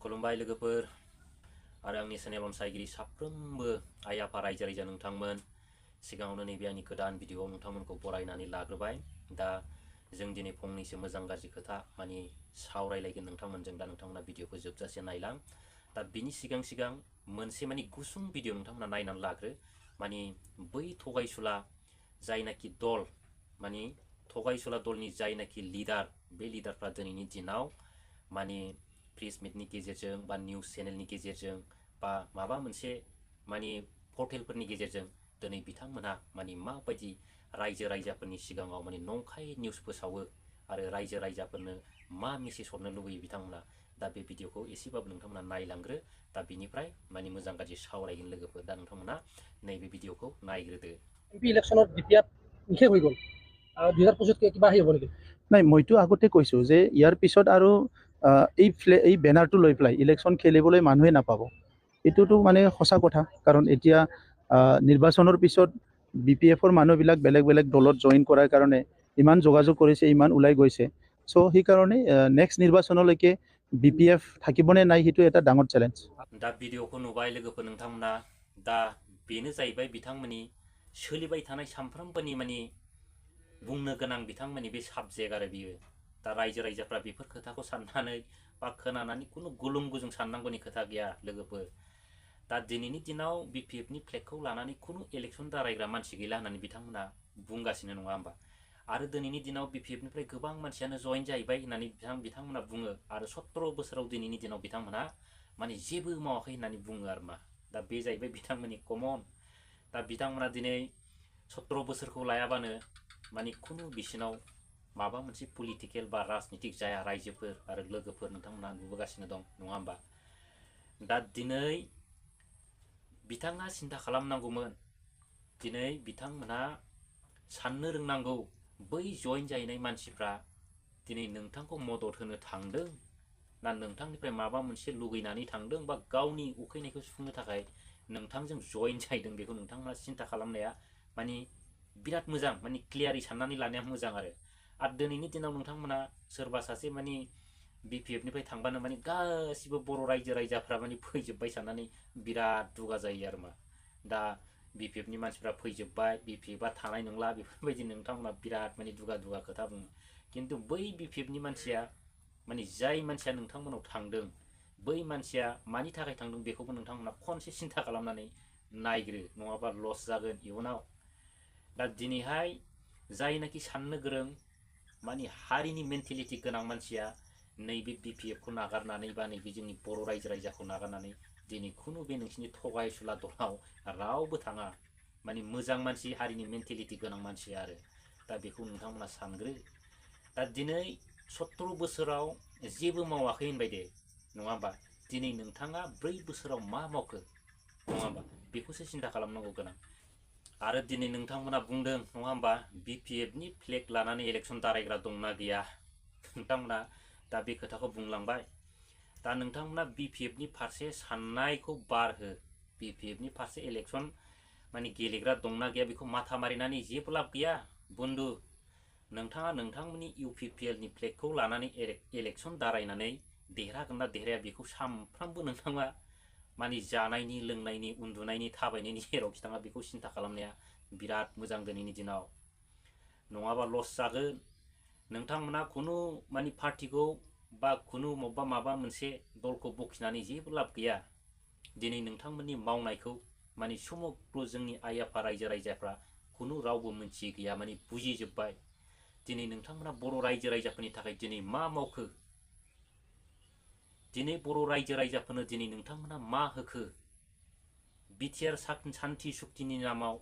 खुलुमबाय लोगोफोर आरो आंनि चेनेल अनसायगिरि साफ्रोमबो आइ आफा रायजो राजा नोंथांमोन सिगाङावनो नैबे आंनि गोदान भिडिअ'आव नोंथांमोनखौ बरायनानै लाग्रोबाय। दा जों दिनै फंनैसो मोजां गाज्रि खोथा माने सावरायलायगोन नोंथांमोनजों। दा नोंथांमोना भिडिअ'खौ जोबजासे नायलां। दा बिनि सिगां मोनसे माने गुसुं भिडिअ' नोंथांमोना नायनानै लाग्रो। माने बै थगायसुला जायनाखि दल माने थगायसुला दलनि जायनाखि लिडार, बे लिडारफ्रा दिनैनि दिनाव माने प्रेस मिटनि गेजेरजों बा निउस चेनेलनि गेजेरजों बा माबा मोनसे माने पर्टेलफोरनि गेजेरजों दिनै बिथांमोनहा माने माबायदि रायजो राजाफोरनि सिगाङाव माने नंखाय निउस फोसावो आरो रायजो राजाफोरनो मा मेसेज हरनो लुबैयो बिथांमोना। दा बे भिडिअ'खौ एसेबाबो नोंथांमोना नायलांग्रो। दा बिनिफ्राय माने मोजां गाज्रि सावरायगोन लोगोफोर। दा नोंथांमोना नैबे भिडिअ'खौ नायग्रोदो। এমপি ইলেকশ্যনত বিপিআত নিষেধ হৈ গ'ল। 2025 কিবা হেৰি হ'ব নেকি? নাই, মইতো আগতে কৈছোঁ যে ইয়াৰ পিছত আৰু এই বেনাৰটো লৈ পেলাই ইলেকশ্যন খেলিবলৈ মানুহে নাপাব। এইটোতো মানে সঁচা কথা, কাৰণ এতিয়া নিৰ্বাচনৰ পিছত BPF-ৰ মানুহবিলাক বেলেগ বেলেগ দলত জইন কৰাৰ কাৰণে ইমান যোগাযোগ কৰিছে, ইমান ওলাই গৈছে। চ' সেইকাৰণে নেক্সট নিৰ্বাচনলৈকে BPF থাকিবনে নাই সেইটো এটা ডাঙৰ চেলেঞ্জ। दा भिडिअ'खौ नुबाय लोगोफोर नोंथांमोना। दा बेनो जाहैबाय बिथांमोननि सोलिबाय थानाय सानफ्रोमबोनि माने बुंनो गोनां बिथांमोननि बे साबजेक्ट आरो बियो। दा रायजो राजाफ्रा बेफोर खोथाखौ साननानै बा खोनानानै खुनु गुलुं गुजुं साननांगौनि खोथा गैया लोगोफोर। दा दिनैनि दिनाव BPF-नि फ्लेगखौ लानानै खुनु इलेक्सन दारायग्रा मानसि गैला होननानै बिथांमोना बुंगासिनो नङा होमबा। आरो दिनैनि दिनाव BPF-निफ्राय गोबां मानसियानो जइन जाहैबाय होननानै बिथांमोना बुङो। आरो 17 बोसोराव दिनैनि दिनाव बिथांमोना माने जेबो मावाखै होननानै बुङो आरो मा। दा बे जाहैबाय बिथांमोननि कमन। दा बिथांमोना दिनै 17 बोसोरखौ लायाबानो माने खुनु बिसिनाव माबा मोनसे पलिटिकेल बा राजनितिक जाया रायजोफोर आरो लोगोफोर नोंथांमोना नुबोगासिनो दं नङा होमबा। दा दिनै बिथाङा सिन्था खालामनांगौमोन, दिनै बिथांमोना साननो रोंनांगौ बै जइन जाहैनाय मानसिफ्रा दिनै नोंथांखौ मदद होनो थांदों ना नोंथांनिफ्राय माबा मोनसे लुगैनानै थांदों बा गावनि उखैनायखौ सुफुंनो थाखाय नोंथांजों जइन जाहैदों। बेखौ नोंथांमोना सिन्था खालामनाया माने बिराद मोजां, माने क्लियारै साननानै लानाया मोजां आरो दिनैनि दिनाव नोंथांमोना सोरबा सासे माने BPF-निफ्राय थांबानो माने गासिबो बर' रायजो राजाफ्रा माने फैजोब्बाय साननानै बिराद दुगा जायो आरो मा। दा BPF-नि मानसिफ्रा फैजोब्बाय, BPF-आ थानाय नंला, बेफोरबायदि नोंथांमोना बिराद माने दुगा खोथा बुङो। खिन्थु बै BPF-नि मानसिया माने जाय मानसिया नोंथांमोनाव थांदों बै मानसिया मानि थाखाय थांदों बेखौबो नोंथांमोना खनसे सिन्था खालामनानै नायग्रो, नङाबा लस जागोन इयुनाव। दा दिनैहाय जायनाखि साननो गोरों माने हारिनि मेन्टेलिटि गोनां मानसिया नैबे BPF-खौ नागारनानै बा नैबे जोंनि बर' रायजो राजाखौ नागारनानै दिनै खुनु बे नोंसिनि थगायसुला दलाव रावबो थाङा। माने मोजां मानसि, हारिनि मेन्टेलिटि गोनां मानसि आरो। दा बेखौ नोंथांमोना सानग्रो। दा दिनै 17 बोसोराव जेबो मावाखै होनबाय दे नङा होमबा। दिनै नोंथाङा 4 बोसोराव मा मावखो नङा होमबा, बेखौसो सिन्था खालामनांगौ गोनां। आरो दिनै नोंथांमोना बुंदों नङा होमबा BPF-नि फ्लेग लानानै इलेक्सन दारायग्रा दंना गैया। नोंथांमोना दा बे खोथाखौ बुंलांबाय। दा नोंथांमोना BPF-नि फारसे साननायखौ बारहो। BPF-नि फारसे इलेक्सन माने गेलेग्रा दंना गैया बेखौ माथा मारिनानै जेबो लाब गैया बन्धु। नोंथाङा नोंथांमोननि UPPL-नि फ्लेगखौ लानानै इलेक्सन दारायनानै देरहागोन ना देरहाया बेखौ सानफ्रामबो नोंथाङा माने जानायनि लोंनायनि उन्दुनायनि थाबायनायनि जेरावखि थाङा बेखौ सिन्था खालामनाया बिराद मोजां दिनैनि दिनाव। नङाबा लस जागोन। नोंथांमोना खुनु माने पार्टिखौ बा खुनु माबा मोनसे दलखौ बखिनानै जेबो लाब गैया। दिनै नोंथांमोननि मावनायखौ माने समग्र जोंनि आइ आफा रायजो राजाफ्रा खुनु रावबो मोनथियै गैया, माने बुजिजोब्बाय। दिनै नोंथांमोना बर' रायजो राजाफोरनि थाखाय दिनै मा मावखो, दिनै बर' रायजो राजाफोरनो दिनै नोंथांमोना मा होखो, बिटिआर सान्थि सुक्तिनि नामाव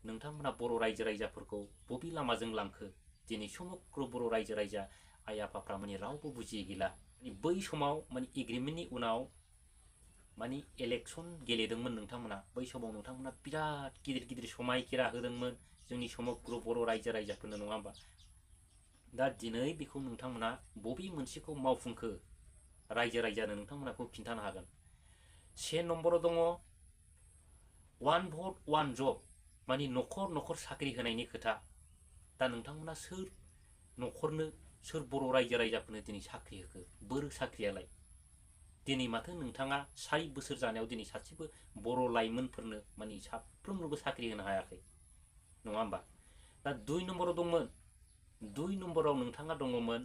नोंथांमोना बर' रायजो राजाफोरखौ बबे लामाजों लांखो दिनै समग्र बर' रायजो राजा आइ आफाफ्रा माने रावबो बुजियै गैला। बै समाव माने एग्रिमेन्टनि उनाव माने इलेक्सन गेलेदोंमोन नोंथांमोना। बै समाव नोंथांमोना बिराद गिदिर गिदिर समायखिरा होदोंमोन जोंनि समग्र बर' रायजो राजाफोरनो नङा होमबा। दा दिनै बेखौ नोंथांमोना बबे मोनसेखौ मावफुंखो रायजो राजानो नोंथांमोनाखौ खिन्थानो हागोन। 1 नम्बराव दङ 1 भट 1 जब, माने न'खर न'खर साख्रि होनायनि खोथा। दा नोंथांमोना सोर न'खरनो सोर बर' रायजो राजाफोरनो दिनै साख्रि होखो, बोरो साख्रियालाय दिनै माथो नोंथाङा 4 बोसोर जानायाव दिनै सासेबो बर' लाइमोनफोरनो माने साफ्रोमनोबो साख्रि होनो हायाखै नङा होमबा? दा 2 नम्बराव दंमोन 2 नम्बराव नोंथाङा दङमोन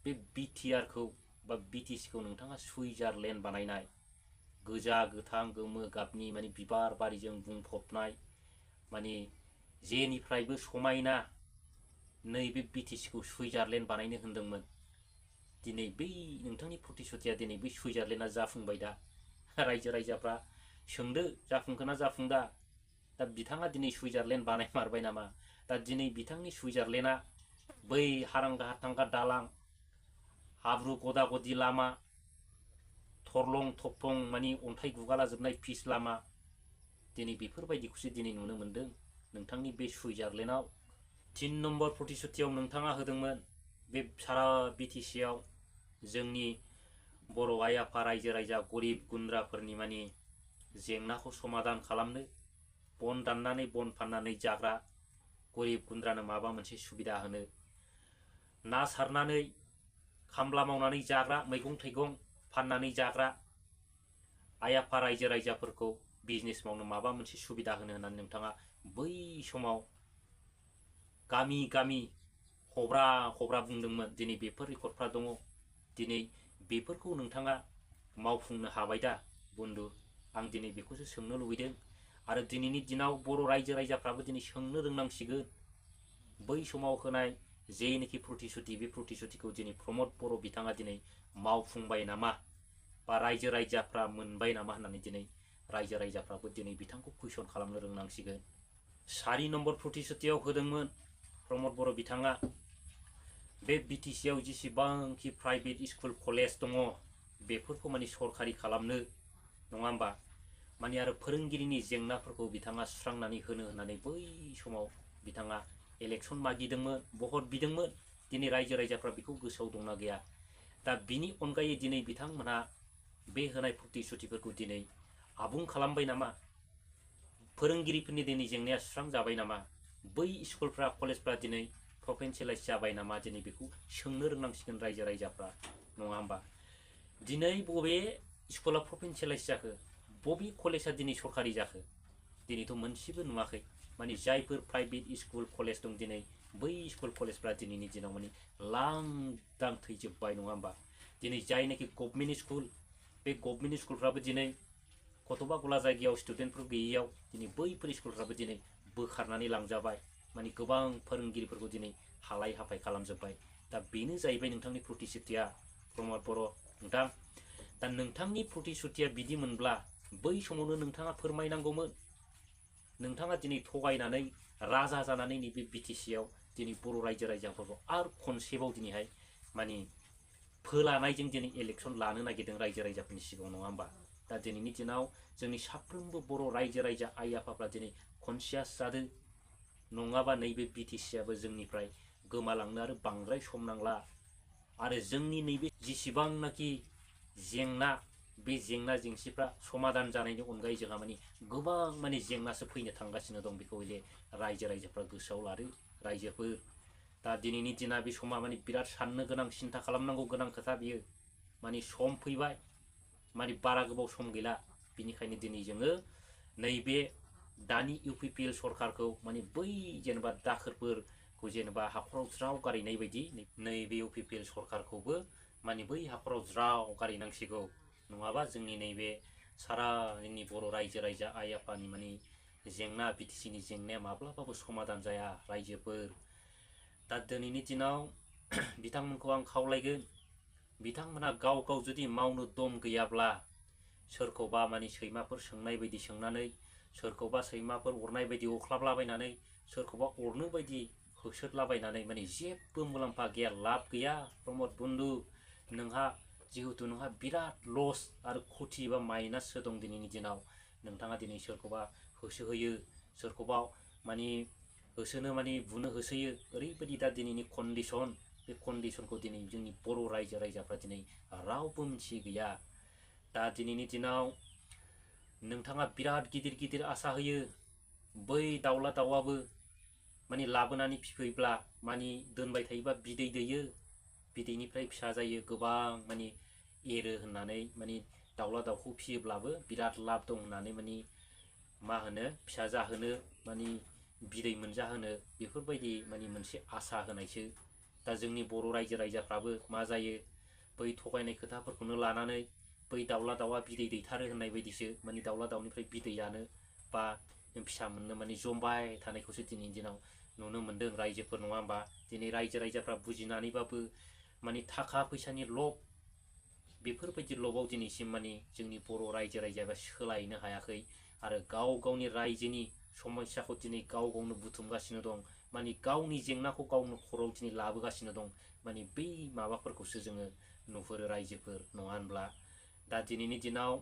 बे बिटिआरखौ बा बिटिसिखौ नोंथाङा सुइजारलेण्ड बानायनाय गोजा गोथां गोमो गाबनि माने बिबार बारिजों बुंफबनाय माने जेनिफ्रायबो समायना नैबे बिटिसिखौ सुइजारलेण्ड बानायनो होनदोंमोन। दिनै बै नोंथांनि प्रतिश्रुतिया दिनै बै सुइजारलेण्डआ जाफुंबाय दा रायजो राजाफ्रा सोंदो जाफुंखोना जाफुंदा दा बिथाङा दिनै सुइजारलेण्ड बानायमारबाय नामा? दा दिनै बिथांनि सुइजारलेण्डआ बै हारांगा हाथांगा दालां हाब्रु गदा गदि लामा थरलं थफं माने अन्थाइ गुगालाजोबनाय फिस लामा दिनै बेफोरबायदिखौसो दिनै नुनो मोन्दों नोंथांनि बे सुइजारलेण्डआव। 3 नम्बर प्रतिश्रुतियाव नोंथाङा होदोंमोन बे सारा बिटिसिआव जोंनि बर' आइ आफा रायजो राजा गरिब गुन्द्राफोरनि माने जेंनाखौ समाधान खालामनो बन दाननानै बन फाननानै जाग्रा गरिब गुन्द्रानो माबा मोनसे सुबिदा होनो ना सारनानै खामला मावनानै जाग्रा मैगं थाइगं फाननानै जाग्रा आइ आफा रायजो राजाफोरखौ बिजनेस मावनो माबा मोनसे सुबिदा होनो होननानै नोंथाङा बै समाव गामि गामि हब्रा हब्रा बुंदोंमोन। दिनै बेफोर रेकर्डफ्रा दङ। दिनै बेफोरखौ नोंथाङा मावफुंनो हाबाय दा बन्धु? आं दिनै बेखौसो सोंनो लुबैदों आरो दिनैनि दिनाव बर' रायजो राजाफ्राबो दिनै सोंनो रोंनांसिगोन बै समाव होनाय जेनोखि प्रतिश्रुति बे प्रतिश्रुतिखौ दिनै प्रमद बर' बिथाङा दिनै मावफुंबाय नामा बा रायजो राजाफ्रा मोनबाय नामा होननानै दिनै रायजो राजाफ्राबो दिनै बिथांखौ कुइसन खालामनो रोंनांसिगोन। 4 नम्बर प्रतिश्रुतियाव होदोंमोन प्रमद बर' बिथाङा बे बिटिसिआव जेसेबांखि प्राइभेट स्कुल कलेज दङ बेफोरखौ माने सरकारि खालामनो नङा होमबा? माने आरो फोरोंगिरिनि जेंनाफोरखौ बिथाङा सुस्रांनानै होनो होननानै बै समाव बिथाङा इलेक्सन मागिदोंमोन भट बिदोंमोन। दिनै रायजो राजाफ्रा बेखौ गोसोआव दंना गैया? दा बिनि अनगायै दिनै बिथांमोनहा बे होनाय प्रतिश्रुतिफोरखौ दिनै आबुं खालामबाय नामा? फोरोंगिरिफोरनि दिनै जेंनाया सुस्रांजाबाय नामा? बै स्कुलफ्रा कलेजफ्रा दिनै प्रभिन्सियेलाइज जाबाय नामा? दिनै बेखौ सोंनो रोंनांसिगोन रायजो राजाफ्रा नङा होमबा? दिनै बबे स्कुला प्रभिन्सियेलाइज जाखो? बबे कलेजआ दिनै सरकारि जाखो? दिनैथ' मोनसेबो नुवाखै। माने जायफोर प्राइभेट स्कुल कलेज दं दिनै बै स्कुल कलेजफ्रा दिनैनि दिनाव माने लांदां थैजोब्बाय नङा होमबा? दिनै जायनाखि गभर्नमेन्ट स्कुल बे गभर्नमेन्ट स्कुलफ्राबो दिनै गथ'बा गला जायगायाव स्टुडेन्टफोर गैयैयाव दिनै बैफोर स्कुलफ्राबो दिनै बोखारनानै लांजाबाय। माने गोबां फोरोंगिरिफोरखौ दिनै हालाय हाफाय खालामजोब्बाय। दा बेनो जाहैबाय नोंथांनि प्रतिश्रुतिया प्रमद बर' नोंथां। दा नोंथांनि प्रतिश्रुतिया बिदिमोनब्ला बै समावनो नोंथाङा फोरमायनांगौमोन। नोंथाङा दिनै थगायनानै राजा जानानै नैबे बिटिसिआव दिनै बर' रायजो राजाफोरखौ आरो खनसेबाव दिनैहाय माने फोलानायजों दिनै इलेक्सन लानो नागिरदों रायजो राजाफोरनि सिगाङाव नङा होमबा? दा दिनैनि दिनाव जोंनि साफ्रोमबो बर' रायजो राजा आइ आफाफ्रा दिनै कनसियास जादों नङाबा नैबे बिटिसिआबो जोंनिफ्राय गोमालांनो आरो बांद्राय सम नांला। आरो जोंनि नैबे जेसेबांनाखि जेंना बे जेंना जेंसिफ्रा समाधान जानायनि अनगायै जोंहा माने गोबां माने जेंनासो फैनो थांगासिनो दं। बेखौ हले रायजो राजाफ्रा गोसोआव लादो रायजोफोर। दा दिनैनि दिना बे समा माने बिराद साननो गोनां सिन्था खालामनांगौ गोनां खोथा बियो। माने सम फैबाय माने बारा गोबाव सम गैला। बिनिखायनो दिनै जोङो नैबे दानि इउपिपिएल सरकारखौ माने बै जेनेबा दाखोरफोरखौ जेनेबा हाखराव ज्राव गारहैनाय बायदि नैबे इउपिपिएल सरकारखौबो माने बै हाखराव ज्राव गारहैनांसिगौ। नङाबा जोंनि नैबे सारा जोंनि बर' रायजो राजा आइ आफानि माने जेंना बिटिसिनि जेंनाया माब्लाबाबो समाधान जाया रायजोफोर। दा दिनैनि दिनाव बिथांमोनखौ आं खावलायगोन बिथांमोनहा गाव गाव जुदि मावनो दम गैयाब्ला सोरखौबा माने सैमाफोर सोंनाय बायदि सोंनानै सोरखौबा सैमाफोर अरनाय बायदि अख्लाबलाबायनानै सोरखौबा अरनो बायदि होसोदलाबायनानै माने जेबो मुलाम्फा गैया लाब गैया। प्रमद बन्धु नोंहा जिहेतु नोंहा बिराद लस आरो खथि बा माइनाससो दं दिनैनि दिनाव। नोंथाङा दिनै सोरखौबा होसोहोयो सोरखौबा माने होसोनो माने बुनो होसोयो ओरैबायदि दा दिनैनि कन्डिसन। बे कन्डिसनखौ दिनै जोंनि बर' रायजो राजाफ्रा दिनै रावबो मिथि गैया। दा दिनैनि दिनाव नोंथाङा बिराद गिदिर गिदिर आसा होयो। बै दाउला दाउआबो माने लाबोनानै फिफैब्ला माने दोनबाय थायोबा बिदै दैयो बिदैनिफ्राय फिसा जायो गोबां माने एरो होननानै माने दाउला दाउखौ फियोब्लाबो बिराद लाब दं होननानै माने मा होनो फिसा जाहोनो माने बिदै मोनजाहोनो बेफोरबायदि माने मोनसे आसा होनायसो। दा जोंनि बर' रायजो राजाफ्राबो मा जायो बै थगायनाय खोथाफोरखौनो लानानै बै दाउला दाउआ बिदै दैथारो होननाय बायदिसो माने दाउला दाउनिफ्राय बिदै जानो बा फिसा मोननो माने जमबाय थानायखौसो दिनैनि दिनाव नुनो मोन्दों रायजोफोर, नङा होमबा? दिनै रायजो राजाफ्रा बुजिनानैबाबो माने थाखा फैसानि लब, बेफोरबायदि लबाव दिनैसिम माने जोंनि बर' रायजो राजाया सोलायनो हायाखै आरो गाव गावनि रायजोनि समस्याखौ दिनै गाव गावनो बुथुमगासिनो दं। माने गावनि जेंनाखौ गावनो खर'आव दिनै लाबोगासिनो दं। माने बै माबाफोरखौसो जोङो नुहुरो रायजोफोर, नङा होनब्ला? दा दिनैनि दिनाव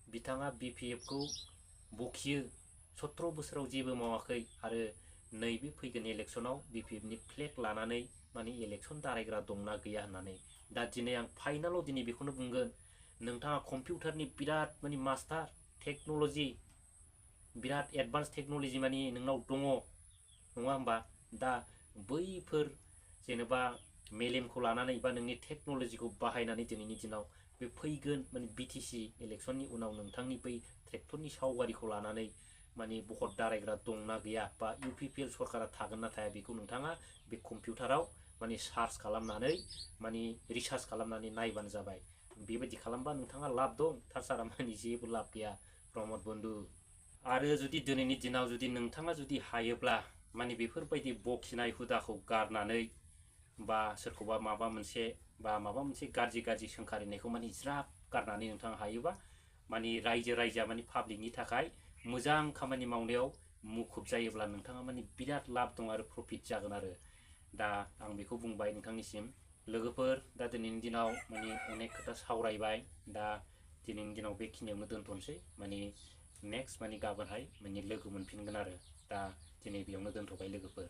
बिथाङा BPF खौ बखियो, 17 बोसोराव जेबो मावाखै आरो नैबे फैगोन इलेक्सनाव BPF नि फ्लेग लानानै माने इलेक्सन दारायग्रा दंना गैया होननानै। दा दिनै आं फाइनालाव दिनै बेखौनो बुंगोन, नोंथाङा कम्पिउटारनि बिराद माने मास्टार, टेक्न'लजि बिराद एडभान्स टेक्न'लजि माने नोंनाव दङ, नङा होमबा? दा बैफोर जेनेबा मेलेमखौ लानानै बा नोंनि टेक्न'लजिखौ बाहायनानै दिनैनि दिनाव बे फैगोन माने BTC इलेक्सननि उनाव नोंथांनि बै ट्रेक्टरनि सावगारिखौ लानानै माने भट दारायग्रा दंना गैया बा UPPL सरकारा थागोन ना थाया बेखौ नोंथाङा बे कम्पिउटाराव माने सार्च खालामनानै माने रिसार्च खालामनानै नायबानो जाबाय। बेबायदि खालामबा नोंथाङा लाब दं, थारसारा माने जेबो लाब गैया प्रमद बन्धु। आरो जुदि दिनैनि दिनाव जुदि नोंथाङा जुदि हायोब्ला माने बेफोरबायदि बखिनाय हुदाखौ गारनानै बा सोरखौबा माबा मोनसे गाज्रि सोंखारिनायखौ माने ज्राब गारनानै नोंथाङा हायोबा माने रायजो राजाया माने पाब्लिकनि थाखाय मोजां खामानि मावनायाव मुखुब जायोब्ला नोंथाङा माने बिराद लाब दं आरो प्रफिट जागोन आरो। दा आं बेखौ बुंबाय नोंथांनिसिम। लोगोफोर, दा दिनैनि दिनाव माने अनेक खोथा सावरायबाय। दा दिनैनि दिनाव बेखिनियावनो दोनथ'नोसै। माने नेक्स्ट माने गाबोनहाय माने लोगो मोनफिनगोन आरो। दा दिनै बेयावनो दोनथ'बाय लोगोफोर।